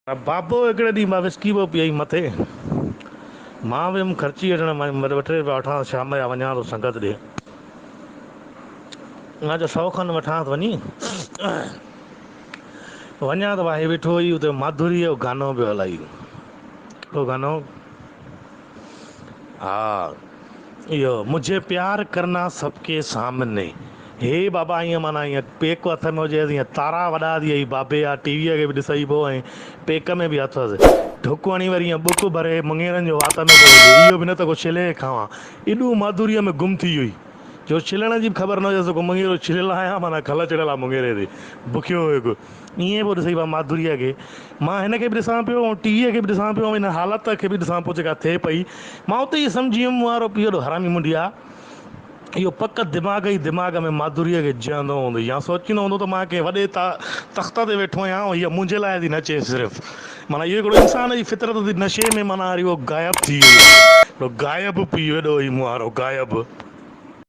بابو هڪڙي ڏينهن مان وسڪي پيو پيئي مٿي مان ويم خرچي وٺڻ مان ٻه ٽي رپيا وٺان شام جا وڃان ٿو سنگت ڏي مان چيو سو کن وٺان ٿو وڃي وڃان ته واهي ويٺو هئي اتي ماڌوري جو گانو پيو هلائي ڪهڙو گانو ها اهو مجهي پيار ڪرنا سب ڪي سامني هي بابا ائين معنيٰ ائين پيڪ هٿ ۾ هجيس ائين تارا وڏا ٿي وئي بابي جا ٽي ويء کي به ڏسئي پيو ۽ پيڪ ۾ به هٿ هئس ڍڪ هڻي وري ائين ٻڪ ڀري مڱيرن جو وات ۾ پيو هجي اهو به نه ته ڪو ڇلي کاوان ايڏو ماڌوريء ۾ گم ٿي وئي جو ڇلڻ جي به خبر نه هجيس ته ڪو مڱيرو ڇليل آهيان معنيٰ کل چڙهيل آهي مڱيري تي بکيو هيو هڪ ائين پيو ڏسئي ماڌوريء کي. مان هن کي به ڏسان پيو ۽ ٽي ويء کي به ڏسان پيو ۽ ان حالت کي به ڏسان پيو جيڪا ٿئي پئي. مان اتي ئي سمجهي ويم وارو پيء وڏو حرامي منڍي آ. اهو پڪ دماغ ئي دماغ ۾ ماڌوريء کي جهندو هوندو يا سوچيندو هوندو ته مان ڪنهن وڏي تخت تي ويٺو آهيان ۽ هيء منهنجي لاء ٿي نچي صرف. معنيٰ اهو هڪڙو انسان جي فطرت ٿي نشي ۾ معنيٰ اهو غائب ٿي ويو آ. هڪڙو غائب پيء وڏو هي مون وارو غائب.